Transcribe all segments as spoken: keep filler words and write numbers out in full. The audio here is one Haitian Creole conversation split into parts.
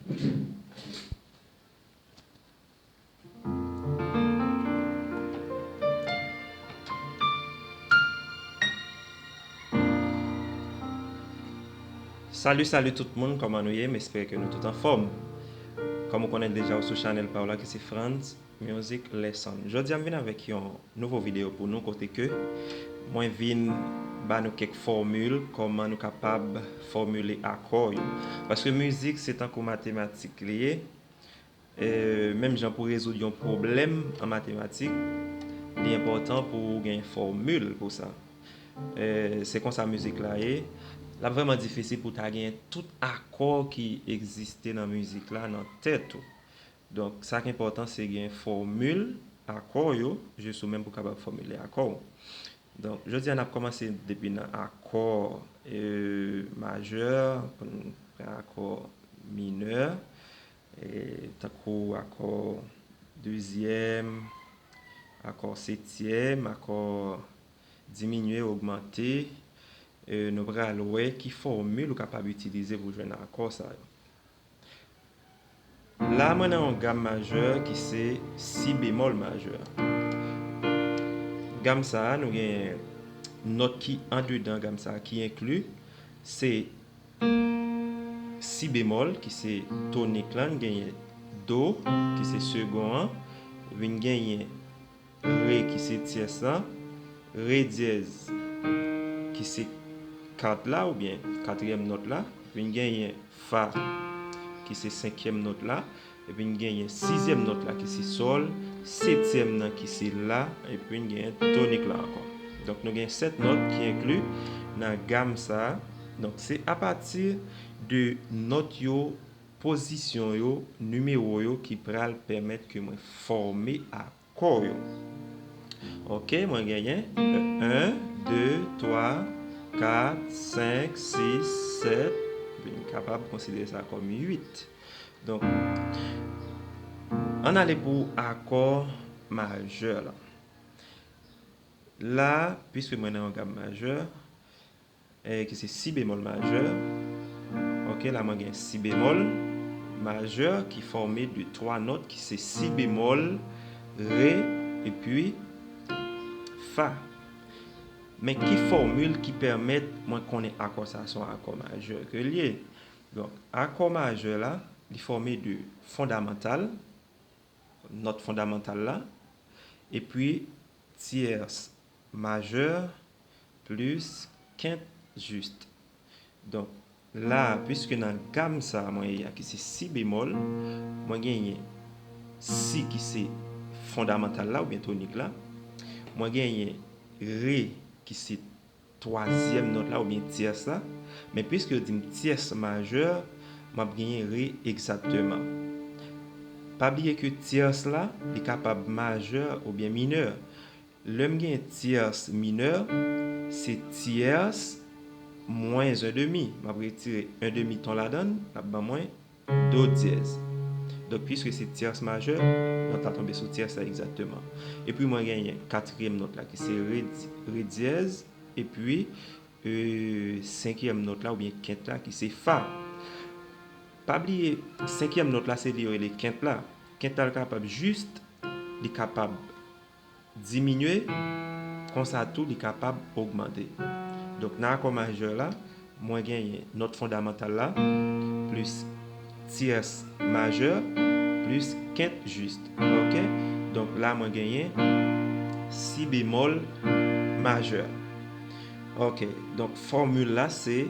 Salut, salut tout moun, kòman nou ye? M espere ke nou tout anfòm. Kòm ou konnen deja, ou sou chanèl pa w la ki se Frantz Music Lesson. Jodi a m vin avèk yon nouvo videyo pou nou kote ke mwen vin ba nou kèk fòmil kòman nou kapab fòmile akò yo. Paske mizik se tankou matematik li ye. E, menm jan pou rezoud yon pwoblèm an matematik, li enpòtan pou w gen fòmil pou sa. E, se konsa mizik la ye. L ap vrèman difisil pou w ta gen tout akò ki egziste nan mizik la nan tèt ou. Donk, sa k enpòtan, se gen fòmil akò yo, jis ou menm pou w kapab fòmile akò w. Donk, jodi a, n ap kòmanse depi nan akò, e, majè, pou n pran akò minè, e, tankou akò dezyèm, akò setyèm, akò diminye, ogmante. E, nou pral wè ki fòmil ou kapab itilize pou jwenn akò sa yo. La, mwen nan yon gam majè ki se si bemòl majè. Gam sa a, nou gen nòt ki andedan gam sa a, ki enkli, se si bemòl, ki se tonik la, n genyen do, ki se segon an, vin genyen re, ki se tyès la, re dyèz, ki se kat la, oubyen katriyèm nòt la, vin genyen fa, ki se senkyèm nòt la, epi n genyen sizyèm nòt la, ki se sòl, setyèm nan, ki se la, epi n genyen tonik la ankò. Donk, nou gen sèt nòt ki enkli nan gam sa a. Donk, se apati de nòt yo, pozisyon yo, nimewo yo ki pral pèmèt ke mwen fòme akò yo. Ok, mwen genyen en, de, twa, kat, senk, sis, sèt, epi m kapab konsidere sa kòm uit. Donk, ann ale pou akò majè la. La, piske mwen nan yon gam majè, e, ki se si bemòl majè. Ok, la mwen gen si bemòl majè ki fòme de twa nòt ki se si bemòl, re, epi fa. Men ki fòmil ki pèmèt mwen konnen akò sa a se yon akò majè ke l ye? Donk, akò majè la, li fòme de fondamantal, nòt fondamantal la, epi tyès majè plis kent jis. Donk, la, piske nan gam sa a mwen ye a, ki se si bemòl, mwen genyen si ki se fondamantal la oubyen tonik la, mwen genyen re ki se twazyèm nòt la oubyen tyès la, men piske yo di m tyès majè, m ap genyen re egzakteman. Pa bliye ke tyès la, li kapab majè oubyen minè. Lè m gen tyès minè, se tyès mwens en demi. M ap retire en demi ton ladan l, l ap ban mwen do dyèz. Donk, piske se tyès majè, nòt la tonbe sou tyès la egzakteman. Epi mwen genyen katriyèm nòt la ki se re, re dyèz, epi, e, senkyèm nòt la oubyen kent la ki se fa. Pa bliye, senkyèm nòt la se li yo rele kent la. Kent la l kapab jis, li kapab diminye, konsa tou li kapab ogmante. Donk, nan akò majè la, mwen genyen nòt fondamantal la, plis tyès majè, plis kent jis. Ok? Donk, la mwen genyen si bemòl majè. Ok, donk fòmil la se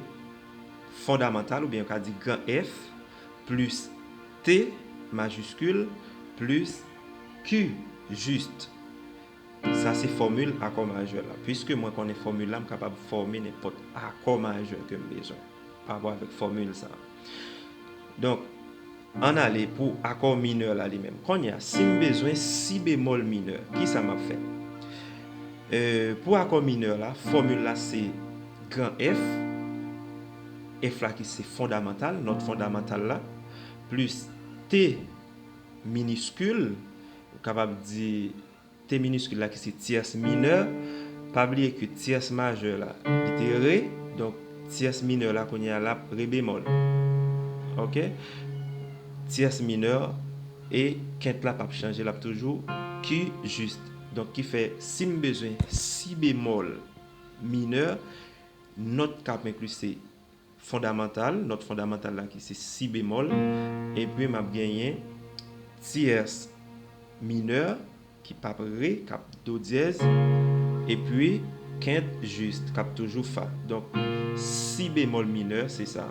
fondamantal, oubyen yo ka di gran F, plis T majiskil, plis Q jis. Sa se fòmil akò majè la. Piske mwen konnen fòmil la, m kapab fòme nenpòt akò majè ke m bezwen pa rapò avèk fòmil sa a. Donk, ann ale pou akò minè la li menm. Kounye a, si m bezwen si bemòl minè, kisa m ap fè? E, pou akò minè la, fòmil la se gran F, F la ki se fondamantal, nòt fondamantal la, plis T miniskil, ou kapab di T miniskil la ki se tyès minè. Pa bliye ke tyès majè la, li te re, donk tyès minè la kounye a l ap re bemòl. Ok? tyès minè, e kent la p ap chanje, l ap toujou ki jis. Donk, ki fè, si m bezwen si bemòl minè, nòt k ap enkli se fondamantal, nòt fondamantal la ki se si bemòl, epi m ap genyen tyès minè ki p ap re, k ap do dyèz, epi kent jis, k ap toujou fa. Donk, si bemòl minè, se sa.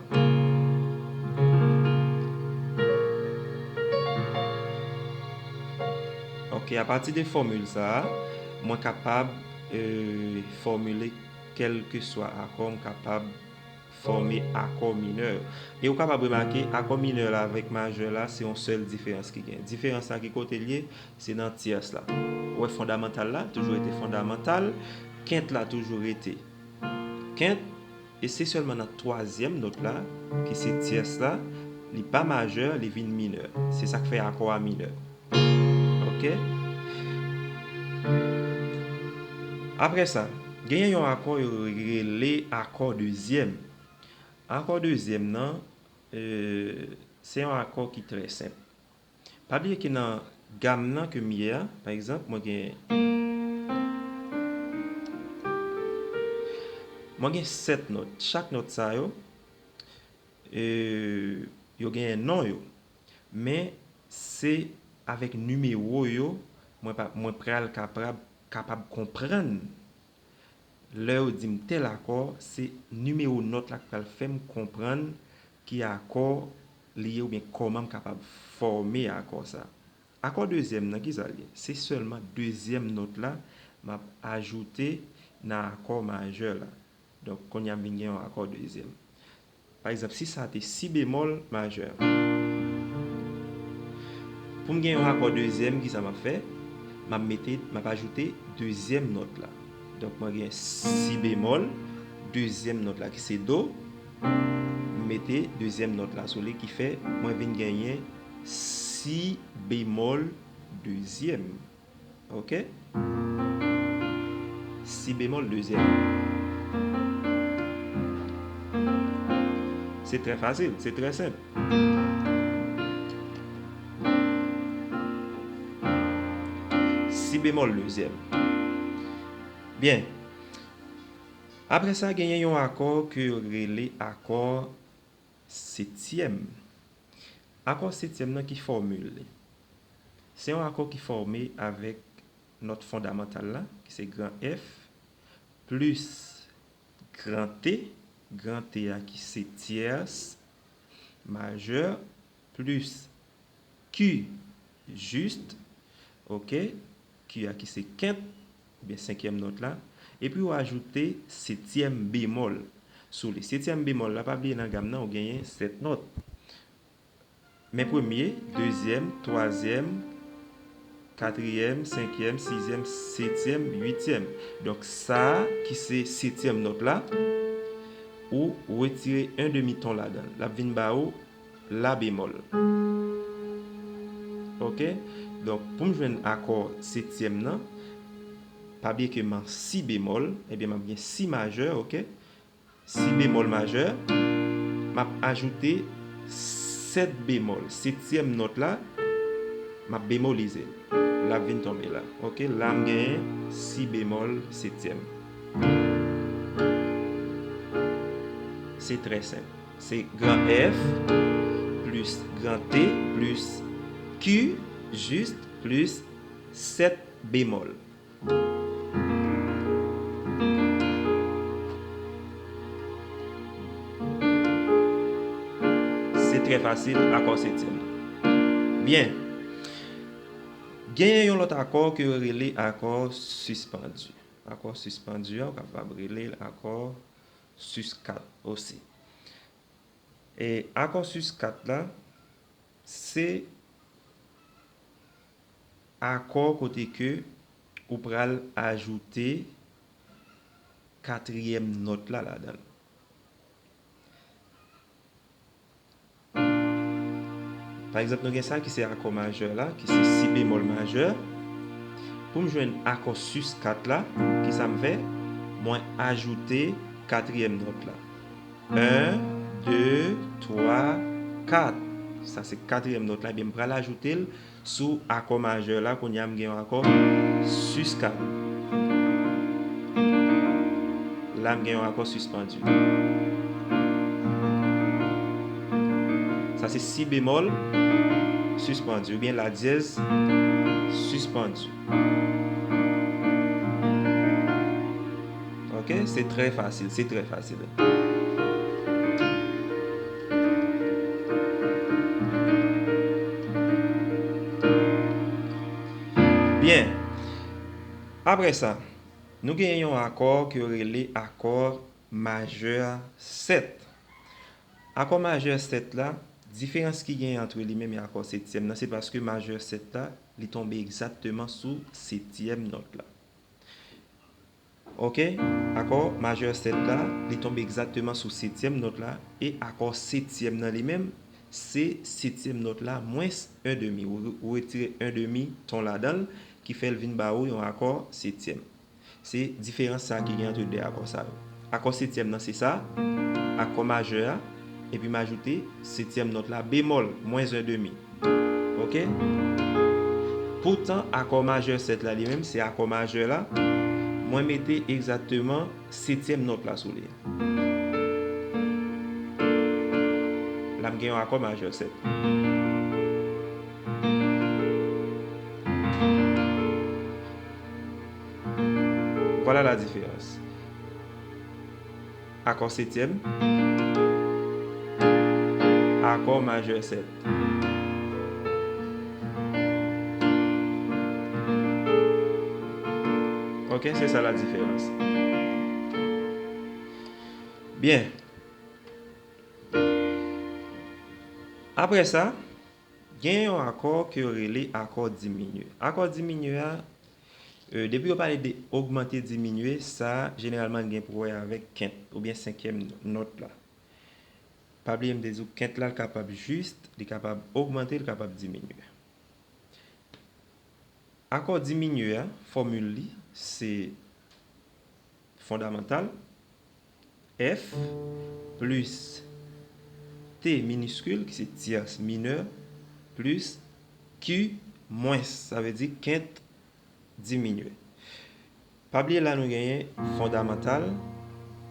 Ok, apati de fòmil sa a, mwen kapab, euh, fòmile kèlkeswa akò, m kapab fòme akò minè. E ou kapab remake, akò minè la avèk majè la, se yon sèl diferans ki gen. Diferans la ki kote l ye? Se nan tyès la. Ou wè fondamantal la, toujou rete fondamantal. Kent la toujou rete kent. E se sèlman nan twazyèm nòt la, ki se tyès la, li pa majè, li vin minè. Se sa k fè akò a minè. Ok? Apre sa, genyen yon akò yo rele akò dezyèm. Akò dezyèm nan, euh, se yon akò ki trè senp. Pa bliye ke nan gam nan ke m ye a, pa egzanp, mwen gen, mwen gen sèt nòt. Chak nòt sa yo, euh, yo genyen non yo. Men se avèk nimewo yo, mwen pa, mwen pral kapab, kapab konprann. Lè yo di m tèl akò, se nimewo nòt la k pral fè m konprann ki akò li ye oubyen kòman m kapab fòme akò sa. Akò dezyèm nan, ki sa l ye? Se sèlman dezyèm nòt la m ap ajoute nan akò majè la. Donk, kounye a m vin gen yon akò dezyèm. Pa egzanp, si sa te si bemòl majè. Pou m gen yon akò dezyèm, ki sa m ap fè? M ap mete, m ap ajoute dezyèm nòt la. Donk, mwen gen si bemòl, dezyèm nòt la ki se do, m mete dezyèm nòt la sou li, ki fè mwen vin genyen si bemòl dezyèm. Ok? Si bemòl dezyèm. Se trè fasil, se trè senp. Si bemòl dezyèm. Byen. Apre sa, genyen yon akò ke yo rele akò setyèm. Akò setyèm nan, ki fòmil li? Se yon akò ki fòme avèk nòt fondamantal la, ki se gran F, plis gran T, gran T a ki se tyès majè, plis Q jis, ok, Q a ki se kent, oubyen senkyèm nòt la, epi w ajoute setyèm bemòl sou li. Setyèm bemòl la, pa bliye nan gam nan, ou genyen sèt nòt. Men premye, dezyèm, twazyèm, katriyèm, senkyèm, sizyèm, setyèm, uityèm. Donk, sa a ki se setyèm nòt la, ou retire yon demi ton ladan l. L ap vin ba ou la bemòl. Ok? Donk, pou m jwenn akò setyèm nan, pa bliye ke m an si bemòl, ebyen, m ap gen si majè, ok? Si bemòl majè, m ap ajoute sèt bemòl, setyèm nòt la, m ap bemolize l. L ap vin tonbe la. Ok, la m genyen si bemòl setyèm. Se trè senp. Se gran F plis gran T plis Q jis plis sèt bemòl. Se trè fasil, akò setyèm. Byen. Genyen yon lòt akò ke yo rele akò sispandi. Akò sispandi a, ou kapab rele l akò sis kat osi. E akò sis kat la, se akò kote ke ou pral ajoute katriyèm nòt la ladan l. Pa egzanp, nou gen sa ki se akò majè la, ki se si bemòl majè. Pou m jwenn akò sis kat la, ki sa m fè? Mwen ajoute katriyèm nòt la. En, de, twa, kat. Sa se katriyèm nòt la, ebyen m pral ajoute l sou akò majè la. Kounye a m gen yon akò sis kav. La m gen yon akò sispann. Sa se si bemòl sispann oubyen la dyèz sispann. Ok, se trè fasil, se trè fasil. Byen. Apre sa, nou gen yon akò ke yo rele akò majè sèt. Akò majè sèt la, diferans ki gen ant li menm e akò setyèm nan, se paske majè sèt la, li tonbe egzakteman sou setyèm nòt la. Ok, akò majè sèt la, li tonbe egzakteman sou setyèm nòt la, e akò setyèm nan li menm, se setyèm nòt la mwens en demi. Ou, ou retire en demi ton ladan l, ki fè l vin ba ou yon akò setyèm. Se diferans sa ki gen ant de akò sa yo. Akò setyèm nan se sa, akò majè a, epi m ajoute setyèm nòt la, bemòl, mwens en demi. Ok? Poutan, akò majè sèt la li menm, se akò majè la, mwen mete egzakteman setyèm nòt la sou li. La m gen yon akò majè sèt. Voilà la différence. Akò setyèm, akò majè sèt. Ok, se sa la diferans. Byen. Apre sa, gen yon akò ke yo rele akò diminye. Akò diminye a, e, depi yo pale de ogmante, diminye, sa jeneralman gen pou wè avèk kent oubyen senkyèm nòt la. Pa bliye m te di w kent la, l kapab jis, li kapab ogmante, li kapab diminye. Akò diminye a, fòmil li, se fondamantal, F plis T miniskil, ki se tyès minè, plis Q mwens, sa vle di kent diminye. Pa bliye la nou genyen fondamantal,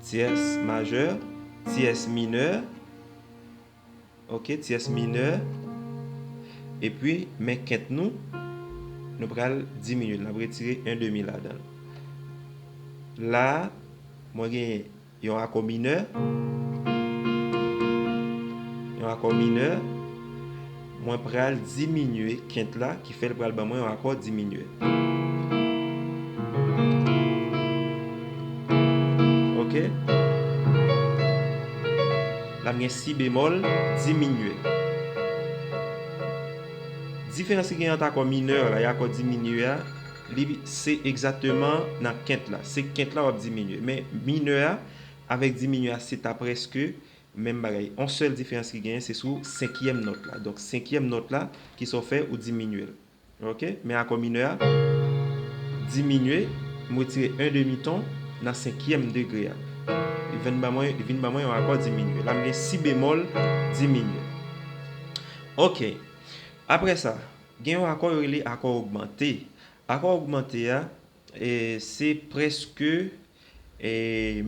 tyès majè, tyès minè, ok, tyès minè, epi men kent nou, nou pral diminye l, n ap retire en demi ladan l. La, mwen genyen yon akò minè, yon akò minè, mwen pral diminye kent la, ki fè l pral ban mwen yon akò diminye. Ok? La m gen si bemòl diminye. Diferans ki gen ant akò minè la e akò diminye a, li se egzakteman nan kent la. Se kent la w ap diminye. Men minè a avèk diminye a, se ta prèske menm bagay. On sèl diferans ki genyen, se sou senkyèm nòt la. Donk, senkyèm nòt la, kisa w fè, ou diminye l. Ok? Men akò minè a, diminye, m retire en demi ton nan senkyèm degre a. Li vin ban mwen, li vin ban mwen yon akò diminye. La, m gen si bemòl diminye. Ok. Apre sa, gen yon akò yo rele akò ogmante. Akò ogmante a, e, se prèske, e,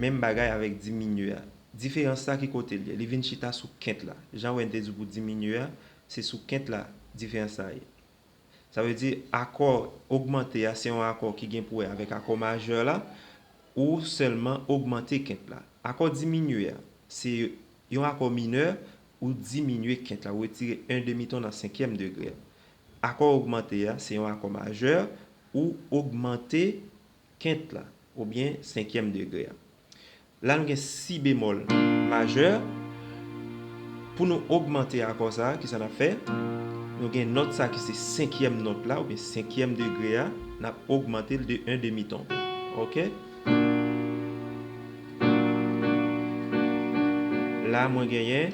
menm bagay avèk diminye a. Diferans sa ki kote l ye? Li vin chita sou kent la. Jan w wè n te di w pou diminye a, se sou kent la diferans sa ye. Sa vle di akò ogmante a se yon akò ki gen pou wè avèk akò majè la, ou sèlman ogmante kent la. Akò diminye a, se yon akò minè, ou diminye kent la, ou retire en demi ton nan senkyèm degre a. Akò ogmante a, se yon akò majè, ou ogmante kent la, oubyen senkyèm degre a. La, nou gen si bemòl majè. Pou nou ogmante akò sa a, kisa n ap fè? Nou gen nòt sa ki se senkyèm nòt la, oubyen senkyèm degre a, n ap ogmante l de en demi ton. Ok? La, mwen genyen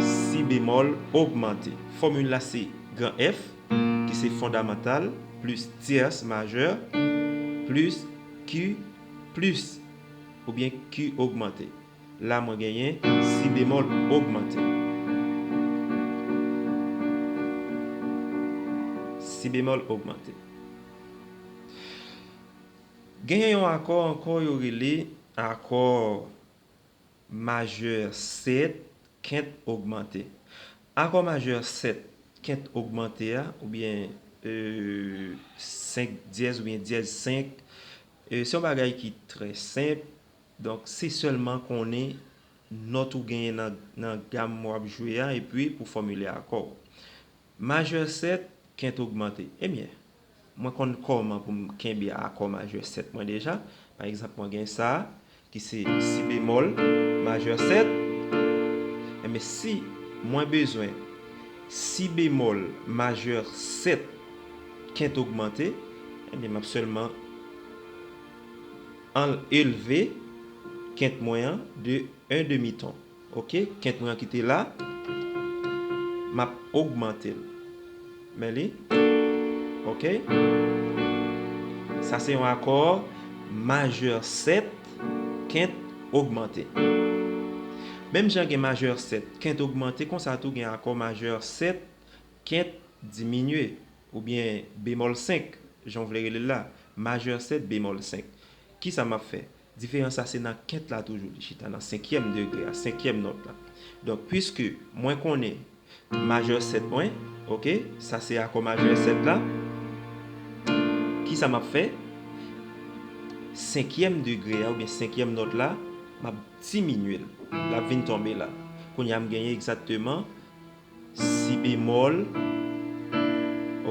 si bemòl ogmante. Fòmil la se gran F, ki se fondamantal, plis tyès majè, plis Q plis, oubyen Q ogmante. La, mwen genyen si bemòl ogmante. Si bemòl ogmante. Genyen yon akò ankò yo rele akò majè sèt, kent ogmante. Akò majè sèt, kent ogmante a, oubyen, e, senk dyèz oubyen dyèz senk, e, se yon bagay ki trè senp. Donk, se sèlman konnen nòt ou genyen nan, nan gam w ap jwe a, epi pou fòmile akò w. Majè sèt, kent ogmante. Ebyen, mwen konn kòman pou m kenbe akò majè sèt mwen deja. Pa egzanp, mwen gen sa, ki se si bemòl majè sèt. Ebyen, si mwen bezwen si bemòl majè sèt, kent ogmante, ebyen, m ap sèlman an elve kent mwen an de en demi ton. Oke, kent mwen an ki te la, m ap ogmante l. Men li. Oke. Sa se yon akò majè sèt, kent ogmante. Menm jan gen majè sèt, kent ogmante, konsa tou gen akò majè sèt, kent diminye, oubyen bemòl senk, jan w vle rele l la, majè sèt, bemòl senk. Kisa m ap fè? Diferans la se nan kent la toujou, li chita nan senkyèm degre a, senkyèm nòt la. Donk, piske mwen konnen majè sèt mwen, oke, sa se akò majè sèt la. Kisa m ap fè? Senkyèm degre a, oubyen senkyèm nòt la, m ap diminye l. L ap vin tonbe la. Kounye a m genyen egzakteman si bemòl,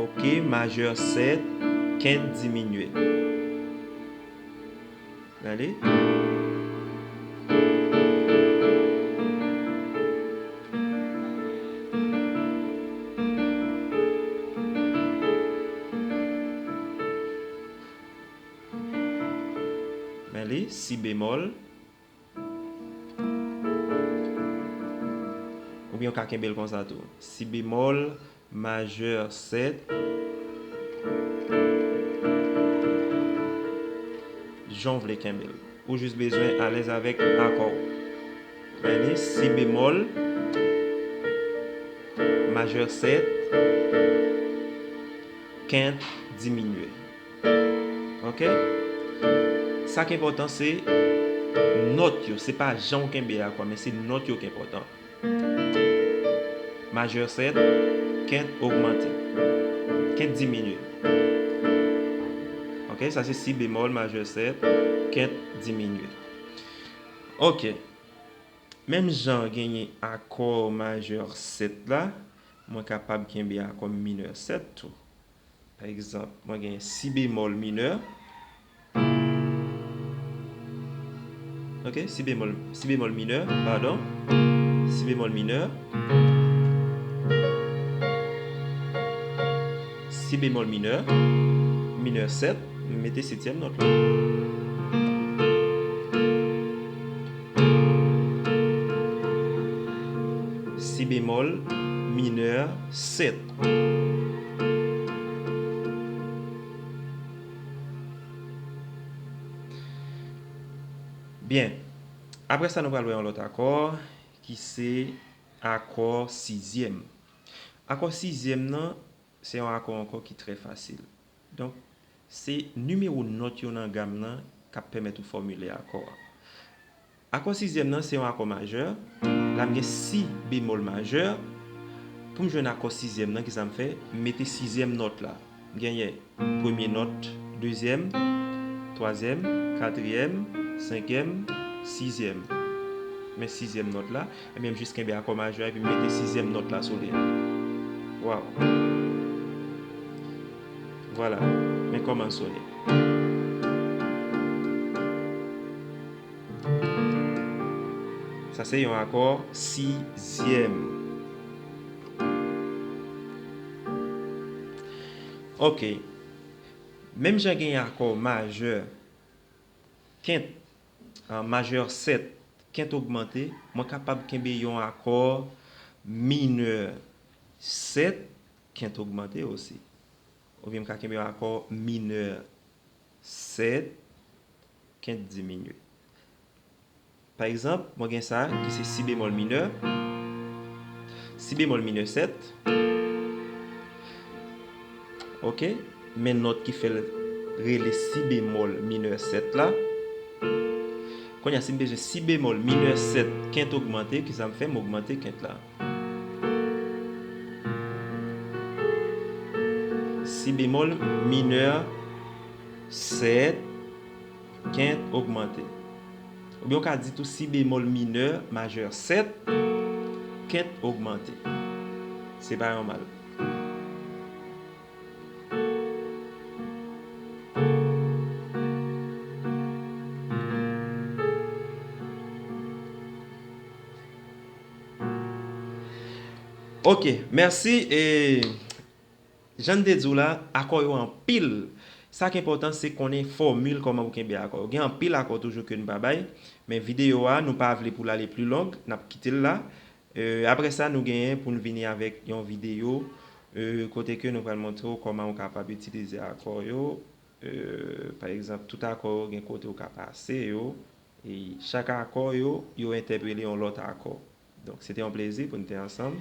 oke, majè sèt, kent diminye. Gade. Men li, si bemòl. Oubyen w ka kenbe l konsa tou. Si bemòl, majè sèt. Jan w vle kenbe l. Ou jis bezwen alèz avèk akò w. Men li, si bemòl, majè sèt, kent diminye. Oke? Sa k enpòtan se nòt yo, se pa jan w kenbe akò, men se nòt yo k enpòtan. Majè sèt, kent ogmante. Kent diminye. Oke, sa se si bemòl majè sèt, kent diminye. Oke. Menm jan genyen akò majè sèt la, mwen kapab kenbe akò minè sèt tou. Pa egzanp, mwen gen si bemòl minè. Oke, si bemòl, si bemòl minè, padon. Si bemòl minè. Si bemòl minè, minè sèt, m mete setyèm nòt la. Si bemòl minè sèt. Byen. Apre sa, nou pral wè yon lòt akò ki se akò sizyèm. Akò sizyèm nan, se yon akò ankò ki trè fasil. Donk, se nimewo nòt yo nan gam nan k ap pèmèt ou fòmile akò a. Akò sizyèm nan se yon akò majè. La m gen si bemòl majè. Pou m jwenn akò sizyèm nan, kisa m fè? M mete sizyèm nòt la. M genyen premye nòt, dezyèm, twazyèm, katriyèm, senkyèm, sizyèm. Men sizyèm nòt la, ebyen m jis kenbe akò majè a epi m mete sizyèm nòt la sou li. Waw. Vwala, men kòman l sone. Sa se yon akò sizyèm. Oke. Menm jan gen akò majè, kent, ah, majè sèt, kent ogmante, mwen kapab kenbe yon akò minè sèt, kent ogmante osi. Oubyen m ka kenbe yon akò minè sèt, kent diminye. Pa egzanp, mwen gen sa ki se si bemòl minè, si bemòl minè sèt, Ok? Men nòt ki fè l rele si bemòl minè sèt la. Kounye a, si m bezwen si bemòl minè sèt kent ogmante, kisa m fè? M ogmante kent la. Si bemòl minè sèt kent ogmante. Oubyen ou ka di tou si bemòl minè majè sèt kent ogmante. Se pa yon mal. Ok, mèsi. E jan n te di w la, akò yo anpil. Sa k enpòtan, se konnen fòmil kòman pou kenbe akò yo. Gen anpil akò toujou ke n pa bay, men videyo a, nou pa vle pou l ale pli long, n ap kite l la. E, apre sa, nou genyen pou n vini avèk yon videyo, e, kote ke nou pral montre w kòman ou kapab itilize akò yo. E, pa egzanp, tout akò yo gen kote ou ka pase yo. E chak akò yo, yo entèpele yon lòt akò. Donk, se te yon plezi pou n te ansanm.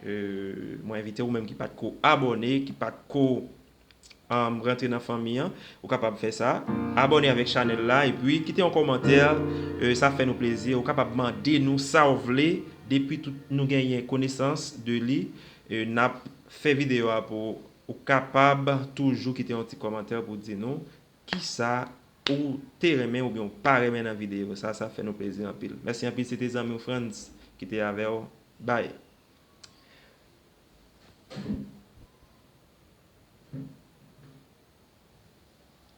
E, mwen envite ou menm ki pa t ko abòne, ki pa t ko, um, rantre nan fanmi an, ou kapab fè sa. Abòne avèk chanèl la, epi kite yon kòmantè. E, sa fè nou plezi. Ou kapab mande nou sa w vle. Depi tout nou genyen konesans de li, e, n ap fè videyo a pou ou kapab toujou kite yon ti kòmantè pou di nou kisa ou te renmen oubyen ou pa renmen nan videyo sa. Sa fè nou plezi anpil. Mèsi anpil, se te zanmi w Frantz ki te avè w. Bye.